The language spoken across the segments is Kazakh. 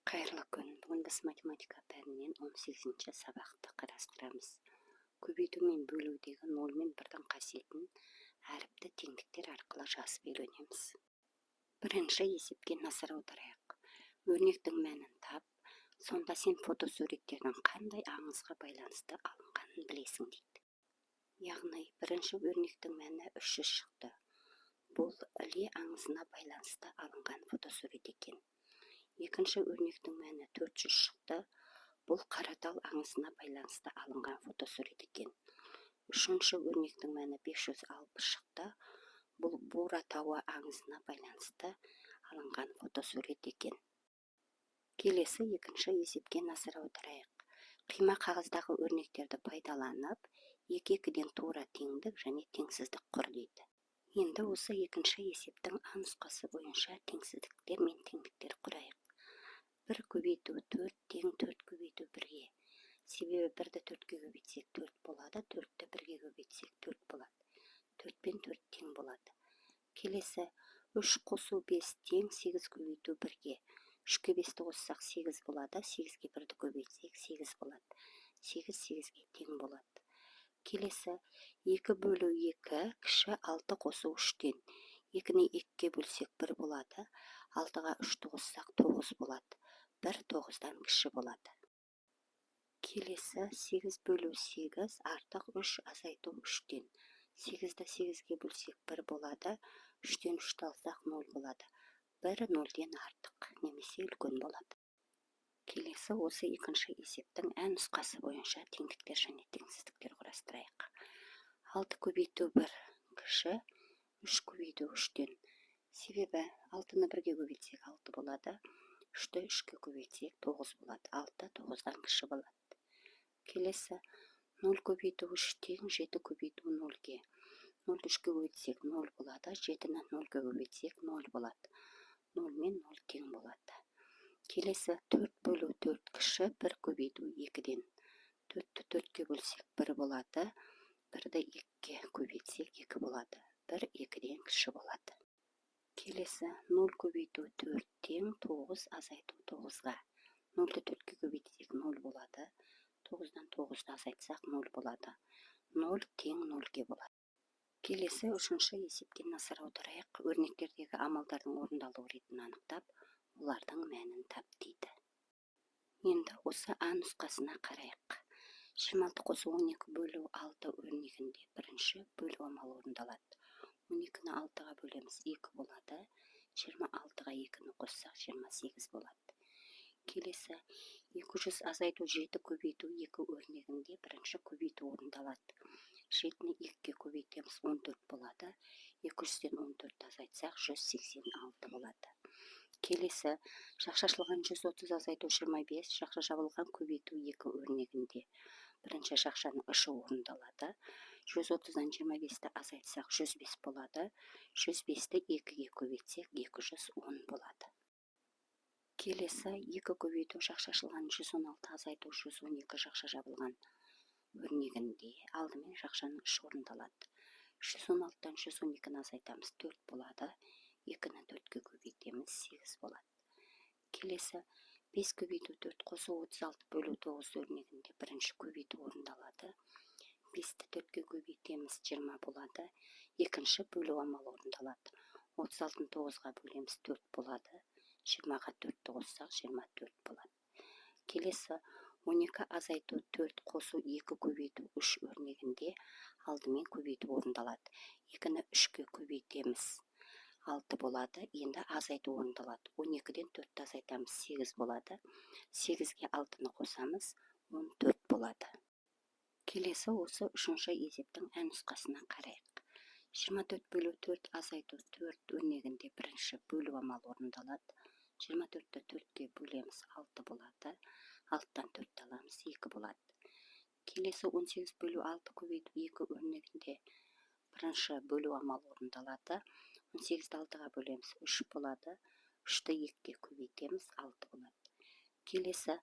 Қайырлы күн! Бүгін біз математика пәнінен 18-ші сабақты қарастырамыз. Көбейту мен бөлудегі ноль мен бірдің қасиетін әріпті теңдіктер арқылы жазып үйренеміз. Бірінші есепке назар аударайық. Өрнектің мәнін тап, сонда сен фотосуреттердің қандай аңызға байланысты алынғанын білесің, дейді. Яғни бірінші өрнектің мәні 300 шықты. Бұл Іле аңызына байланысты алынған фотосурет екен. Екінші өрнектің мәні 400 шықты. Бұл Қаратал аңызына байланысты алынған фотосурет екен. Үшінші өрнектің мәні 560 шықты. Бұл Бура тауы аңызына байланысты алынған фотосурет екен. Келесі екінші есепке назар аударайық. Қима қағаздағы өрнектерді пайдаланып, екі екіден тура теңдік және теңсіздік құр, дейді. Енді осы екінші есептің А нұсқасы бойынша теңсіздіктер мен теңдіктер құрайық. Бір көбейту төрт тең төрт көбейту бірге. Себебі бірді төртке көбейтсек, төрт болады, төртті бірге көбейтсек, төрт болады. Төрт пен төрт тең болады. Келесі үш қосу бес тең сегіз көбейту бірге. Үшке бесті қоссақ, сегіз болады, сегізге бірді көбейтсек, сегіз болады. Сегіз сегізге тең болады. Келесі екі бөлу екі кіші алты қосу үштен. Екіні екіге бөлсек, бір болады, алтыға үшті қоссақ, тоғыз болады. Бір тоғыздан кіші болады. Келесі сегіз бөлу сегіз артық үш азайту үштен. Сегізді сегізге бөлсек, бір болады, үштен үшті алсақ, ноль болады. Бір нөлден артық немесе үлкен болады. Келесі осы екінші есептің ә нұсқасы бойынша теңдіктер және теңсіздіктер құрастырайық. Алты көбейту бір кіші үш көбейту үштен. Себебі алтыны бірге көбейтсек, алты болады, үшті үшке көбейтсек, тоғыз болады. Алты тоғыздан кіші болады. Келесі ноль көбейту үш тең жеті көбейту нольге. Нольді үшке көбейтсек, ноль болады, жетіні нольге көбейтсек, ноль болады. Ноль мен ноль тең болады. Келесі төрт бөлу төрт кіші бір көбейту екіден. Төртті төртке бөлсек, бір болады, бірді екіге көбейтсек, екі болады. Бір екіден кіші болады. Келесі ноль көбейту төрт тең тоғыз азайту тоғызға. Нольді төртке көбейтсек, ноль болады, тоғыздан тоғызды азайтсақ, ноль болады. Ноль тең нольге болады. Келесі үшінші есепке назар аударайық. Өрнектердегі амалдардың орындалу ретін анықтап, олардың мәнін тап, дейді. Енді осы А нұсқасына қарайық. 26 қосу 12 бөлу 6 өрнегінде бірінші бөлу амалы орындалады. 12-ні алтыға бөлеміз, екі болады. 26-ға екіні қоссақ, 28 болады. Келесі 200 азайту жеті көбейту екі өрнегінде бірінші көбейту орындалады. Жетіні екіге көбейтеміз, 14 болады. 200-ден 14-ті азайтсақ, 186 болады. Келесі жақша ашылған 130 азайту 25 жақша жабылған көбейту екі өрнегінде бірінші жақшаның іші орындалады. 130-дан 25-ті азайтсақ, 105 болады. 105-ті екіге көбейтсек, 210 болады. Келесі екі көбейту жақша ашылған 116 азайту 112 жақша жабылған өрнегінде алдымен жақшаның іші орындалады. 116-дан 112-ні азайтамыз, төрт болады. Екіні төртке көбейтеміз, сегіз болады. Келесі бес көбейту төрт қосу 36 бөлу тоғыз өрнегінде бірінші көбейту орындалады. Бесті төртке көбейтеміз, 20 болады. Екінші бөлу амалы орындалады. 36-ны тоғызға бөлеміз, төрт болады. 20-ға төртті қоссақ, 24 болады. Келесі 12 азайту төрт қосу екі көбейту үш өрнегінде алдымен көбейту орындалады. Екіні үшке көбейтеміз, алты болады. Енді азайту орындалады. 12-ден төртті азайтамыз, сегіз болады. Сегізге алтыны қосамыз, 14 болады. Келесі осы үшінші есептің ә нұсқасына қарайық. 24 бөлу төрт азайту төрт өрнегінде бірінші бөлу амалы орындалады. 24-ті төртке бөлеміз, алты болады. Алтыдан төртті аламыз, екі болады. Келесі 18 бөлу алты көбейту екі өрнегінде бірінші бөлу амалы орындалады. 18-ді алтыға бөлеміз, үш болады. Үшті екіге көбейтеміз, алты болады. Келесі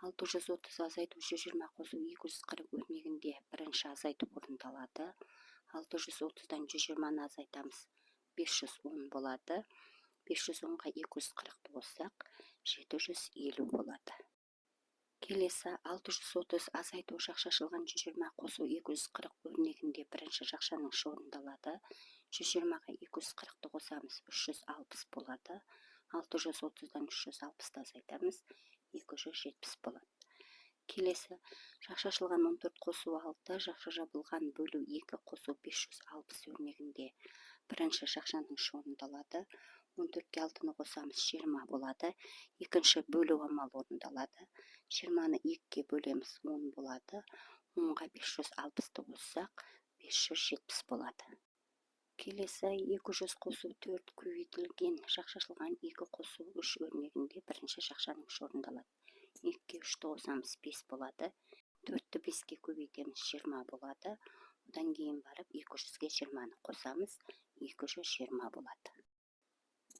630 азайту 120 қосу 240 өрнегінде бірінші азайту орындалады. 630-дан 120-ны азайтамыз, 510 болады. 510-ға 240-ты қоссақ, 750 болады. Келесі 630 азайту жақша ашылған 120 қосу 240 өрнегінде бірінші жақшаның іші орындалады. 120-ға 240-ты қосамыз, 360 болады. 630-дан 360-ты азайтамыз, 270 болады. Келесі жақша ашылған 14 қосу 6 жақша жабылған бөлу 2 қосу 560 өрнегінде бірінші жақшаның іші орындалады. 14-ке 6-ны қосамыз, 20 болады. Екінші бөлу амалы орындалады. 20-ны 2-ге бөлеміз, 10 болады. 10-ға 560-ты қоссақ, 570 болады. Келесі 200 қосу 4 көбейтілген жақша ашылған 2 қосу 3 өрнегінде бірінші жақшаның іші орындалады. 2-ге 3-ті қосамыз, 5 болады. 4-ті 5-ке көбейтеміз, 20 болады. Одан кейін барып 200-ге 20-ны қосамыз, 220 болады.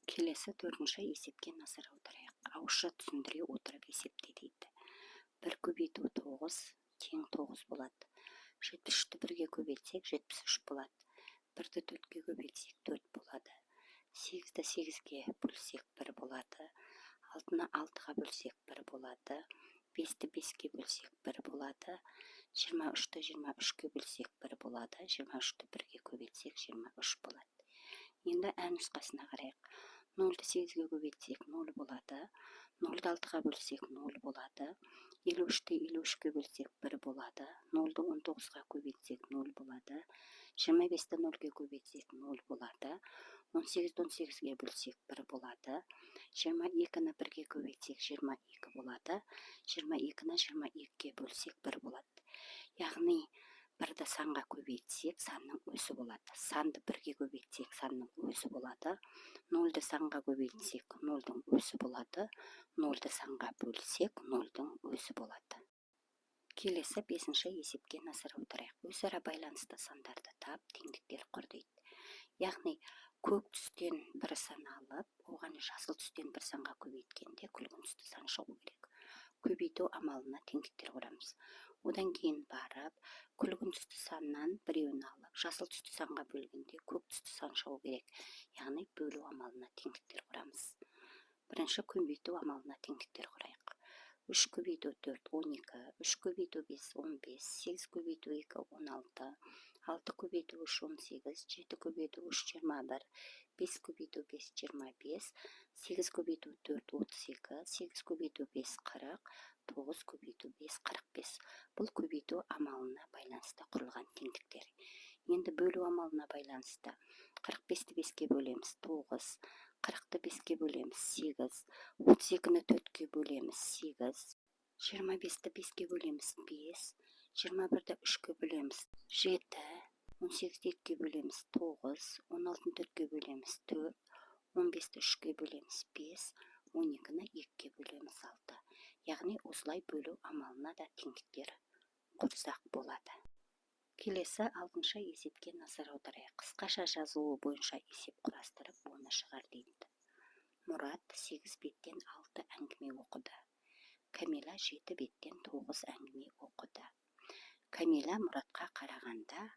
Келесі төртінші есепке назар аударайық. Ауызша түсіндіре отырып есепте дейді. 1 көбейту 9 тең 9 болады. 73-ті 1-ге көбейтсек, 73 болады. 1-ді 4-ке көбейтсек, 4 болады. 8-ді 8-ге бөлсек, 1 болады. 6-ны 6-ға бөлсек, 1 болады. 5-ті 5-ке бөлсек, 1 болады. 23-ті 23-ке бөлсек, 1 болады. 23-ті 1-ге көбейтсек, 23 болады. Енді ә нұсқасына қарайық. 0-ді 8-ге көбейтсек, 0 болады. 0-ды 6-ға бөлсек, 0 болады. 53-ті 53-ке бөлсек, 1 болады. 0-ды 19-ға көбейтсек, 0 болады. 25-ті 0-ге көбейтсек, 0 болады. 18-ді 18-ге бөлсек, 1 болады. 22-ні 1-ге көбейтсек, 22 болады. 22-ні 22-ге бөлсек, 1 болады. Яғни бірді санға көбейтсек, санның өзі болады. Санды бірге көбейтсек, санның өзі болады. Нөлді санға көбейтсек, нөлдің өзі болады. Нөлді санға бөлсек, нөлдің өзі болады. Келесі бесінші есепке назар аударайық. Өзара байланысты сандарды тап, теңдіктер құр дейді. Яғни көк түстен бір сан алып, оған жасыл түстен бір санға көбейткенде күлгін түсті сан шығу керек. Көбейту амалына теңдіктер құрамыз. Одан кейін барып күлгін түсті саннан біреуін алып, жасыл түсті санға бөлгенде көк түсті сан шығу керек. Яғни бөлу амалына теңдіктер құрамыз. Бірінші көбейту амалына теңдіктер құрайық. 3 көбейту 4 12, 3 көбейту 5 15, 8 көбейту 2 16, 6 көбейту 3 18, 7 көбейту 3 21, 5 көбейту 5 25, 8 көбейту 4 32, 8 көбейту 5 40, 9 көбейту 5 45. Бұл көбейту амалына байланысты құрылған теңдіктер. Енді бөлу амалына байланысты 45-ті 5-ке бөлеміз, 9, 40-ты 5-ке бөлеміз, 8, 32-ні 4-ке бөлеміз, 8, 25-ті 5-ке бөлеміз, 5, 21-ді 3-ке бөлеміз, 7, 18-ді 2-ге бөлеміз, 9, 16-ны 4-ке бөлеміз, 4, 15-ті 3-ке бөлеміз, 5, 12-ні 2-ге бөлеміз, 6. Яғни осылай бөлу амалына да теңдіктер құрсақ болады. Келесі алтыншы есепке назар аударайық. Қысқаша жазылуы бойынша есеп құрастырып, оны шығар дейді. Мұрат 8 беттен 6 әңгіме оқыды. Кәмила 7 беттен 9 әңгіме оқыды. Кәмила Мұратқа қарағанда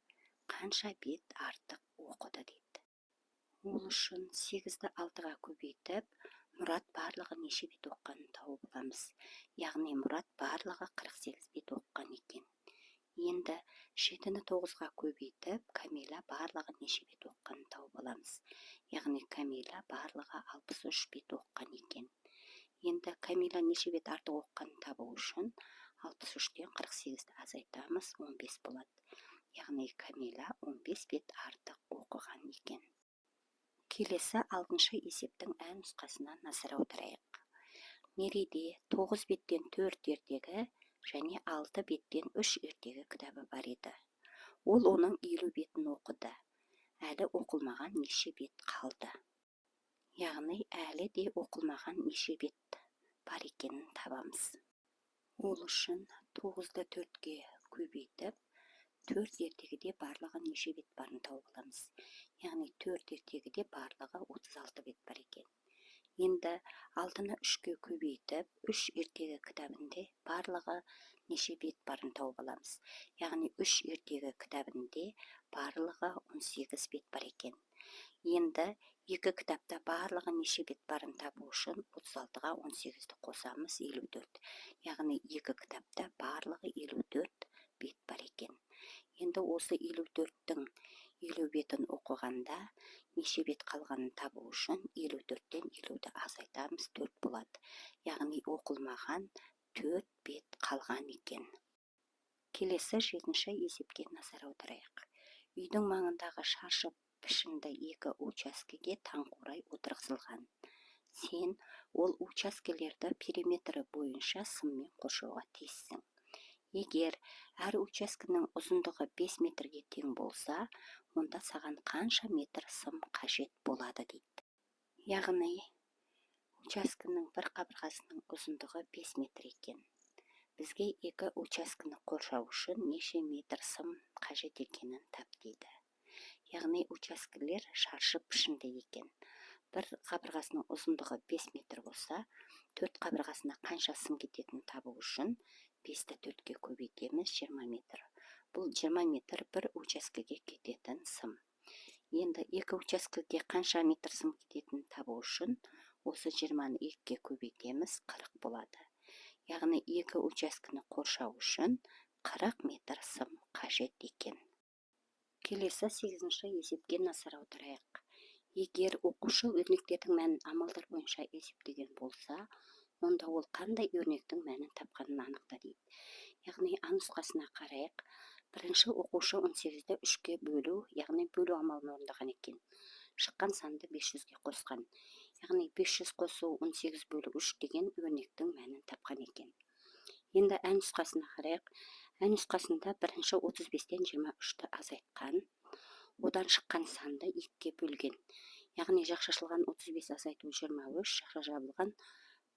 қанша бет артық оқыды дейді. Ол үшін 8-ді 6-ға көбейтіп, Мұрат барлығы неше бет оқығанын тауып аламыз. Яғни Мұрат барлығы 48 бет оқыған екен. Енді 7-ні 9-ға көбейтіп, Кәмила барлығы неше бет оқығанын тауып аламыз. Яғни Кәмила барлығы 63 бет оқыған екен. Енді Кәмила неше бет артық оқығанын табу үшін 63-тен 48-ді азайтамыз, 15 болады. Яғни Кәмила 15 бет артық оқыған екен. Келесі алтыншы есептің ә нұсқасына назар аударайық. Мерейде 9 беттен 4 ертегі және 6 беттен 3 ертегі кітабы бар еді. Ол оның 50 бетін оқыды. Әлі оқылмаған неше бет қалды? Яғни әлі де оқылмаған неше бет бар екенін табамыз. Ол үшін 9-ды 4-ке көбейтіп, 4 ертегіде барлығы неше бет барын тауып аламыз. Яғни 4 ертегіде барлығы 36 бет бар екен. Енді 6-ны 3-ке көбейтіп, 3 ертегі кітабында барлығы неше бет барын тауып аламыз. Яғни 3 ертегі кітабында барлығы 18 бет бар екен. Енді Екі кітапта барлығы неше бет барын табу үшін 36-ға 18-ді қосамыз, 54. Яғни екі кітапта барлығы 54 бет бар екен. Енді осы 54-тің 50 бетін оқығанда неше бет қалғанын табу үшін 54-тен 50-ді азайтамыз, 4 болады. Яғни оқылмаған 4 бет қалған екен. Келесі жетінші есепке назар аударайық. Үйдің маңындағы шаршы пішінді екі учаскеге таңқурай отырғызылған. Сен ол учаскелерді периметрі бойынша сыммен қоршауға тиіссің. Егер әр учаскенің ұзындығы 5 метрге тең болса, онда саған қанша метр сым қажет болады дейді. Яғни учаскенің бір қабырғасының ұзындығы 5 метр екен. Бізге екі учаскені қоршау үшін неше метр сым қажет екенін тап дейді. Яғни учаскелер шаршы пішінді екен. Бір қабырғасының ұзындығы 5 метр болса, төрт қабырғасына қанша сым кететінін табу үшін 5-ті 4-ке көбейтеміз, 20 метр. Бұл 20 метр бір учаскеге кететін сым. Енді екі учаскеге қанша метр сым кететінін табу үшін осы 20-ны 2-ге көбейтеміз, 40 болады. Яғни екі учаскені қоршау үшін 40 метр сым қажет екен. Келесі сегізінші есепке назар аударайық. Егер оқушы өрнектердің мәнін амалдар бойынша есептеген болса, онда ол қандай өрнектің мәнін тапқанын анықта дейді. Яғни А нұсқасына қарайық. Бірінші оқушы 18-ді 3-ке бөлу, яғни бөлу амалын орындаған екен. Шыққан санды 500-ге қосқан. Яғни 500 қосу 18 бөлу 3 деген өрнектің мәнін тапқан екен. Енді Ә нұсқасына қарайық. Ә нұсқасында бірінші 35-тен 23-ті азайтқан. Одан шыққан санды 2-ге бөлген. Яғни жақша ашылған 35 азайту 23, жақша жабылған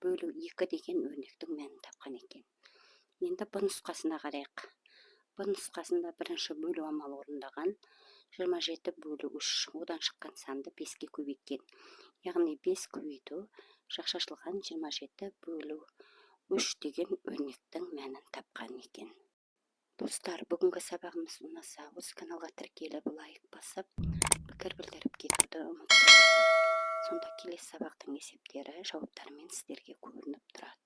бөлу 2 деген өрнектің мәнін тапқан екен. Енді Б нұсқасына қарайық. Б нұсқасында бірінші бөлу амалы орындаған. 27 бөлу 3, одан шыққан санды 5-ке көбейткен. Яғни 5 көбейту жақша ашылған 27 бөлу 3 деген өрнектің мәнін тапқан екен. Достар, бүгінгі сабағымыз ұнаса, осы каналға тіркеліп, лайк басып, пікір білдіріп кетуді ұмытпаңыздар. Сонда келесі сабақтың есептері жауаптарымен сіздерге көрініп тұрады.